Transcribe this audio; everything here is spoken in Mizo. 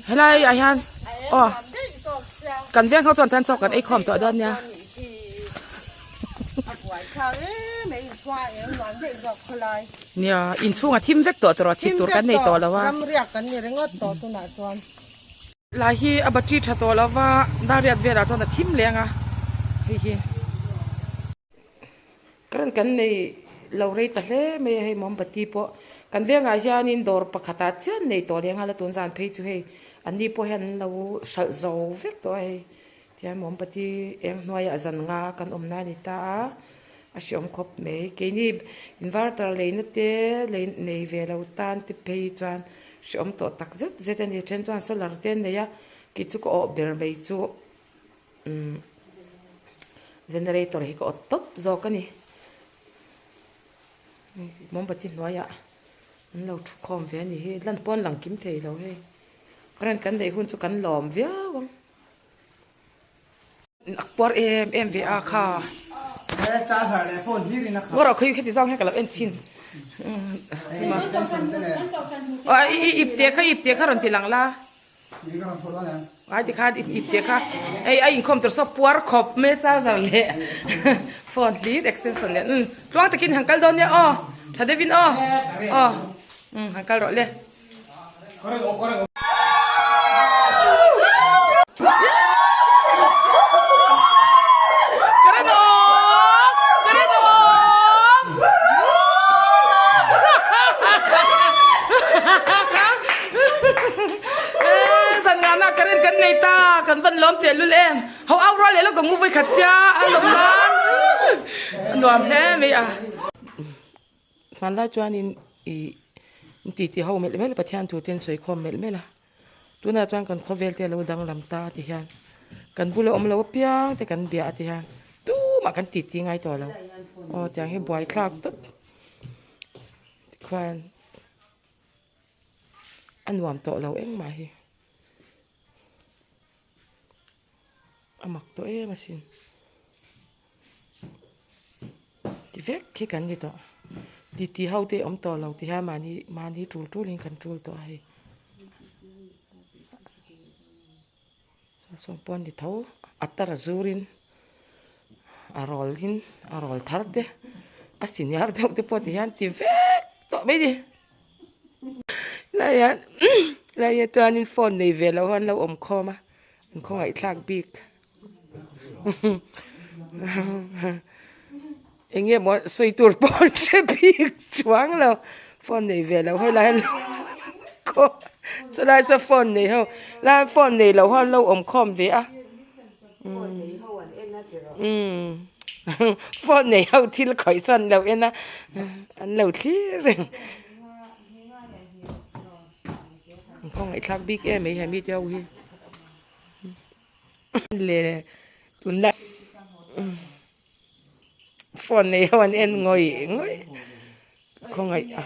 Helai ah hian aw kan veng ho chuan tan chaw kan ei khawm tawh dawn nia. Nia inchhung a thim vek tawh tawh rawh chhit tur kan nei tawh lo a. Lai hi a battery tha tawh lo va dariat velah chuan a thim leng a hei hi. Current kan nei lo rei ta hle mai a hei mombati pawh kan vengah hianin dawr pakhatah chian nei tawh leh nghal a tun zan phei chu hei an ni pawh hian an lo hralh zo vek tawh a hei tihian mombati eng hnuaiah zan nga kan awm na a ni ta a a hreawm khawp mai keini inverter leina te lei nei ve lo tan te phei chuan hreawm tawh tak zet zet a ni then chuan solar te an nei a kei chu ka awh ber mai chu. Umm generator hi ka awt tawp zawk a ni mombati hnuaiah an lo thu khawm ve a ni hi lan pawn lang kim thei lo hei current kan neih hun chu kan lawm viau ang a puar em em ve a kha ngaw rawh khawi kheti zawng hian ka lo en chhin ip te kha ip te kha rawn ti lang la. Ai ti khan ip ip te kha ei a inkhawm tur saw puar khawp mai charger leh phone hlir extension leh umm tluang takin han kal dawn nia aw tha deuhin aw aw umm han kal rawh le. Zan ngahna current kan nei ta kan van lawm teh lul em ho au rual leh lo ka ngu vawi khat chia a lawm nan a nuam hle mai a. Hmanlai chuanin ih titi ho melh melh Pathian thu te an sawi khawm melh melh a. Tunah chuan kan khawvel te a lo danglam ta ti hian kan bula awm lo apiang te kan biah ti hian tumah kan titi ngai tawh lo aw tiang hi buaithlak tawp tikhuan a nuam tawh lo engmah hi a mak tawh em asin ti vek hi kan ni tawh titi ho te awm tawh lo ti hian mahni mahni tul tulin kan tul tawh a hei sawm pawh a ni tho a tar a zurin a rawl in a rawl thar te a senior deuh te pawh ti hian ti vek tawh mai ni lai hian lai hian chuanin phone nei ve loh an lo awm khawm a an khawngaihthlak bik. Eng nge maw sawi tur pawh an hre bik chuang lo phone nei ve lo ho lai khaw chulai chu phone nei ho lai phone nei lo ho an lo awm khawm ve a umm phone nei ho thil khawih sawn lo en a an lo thlir reng an khawngaihthlak bik em mai he mite ho hi. Le tunlai phone nei ho an en ngawih ngawih khawngaih a.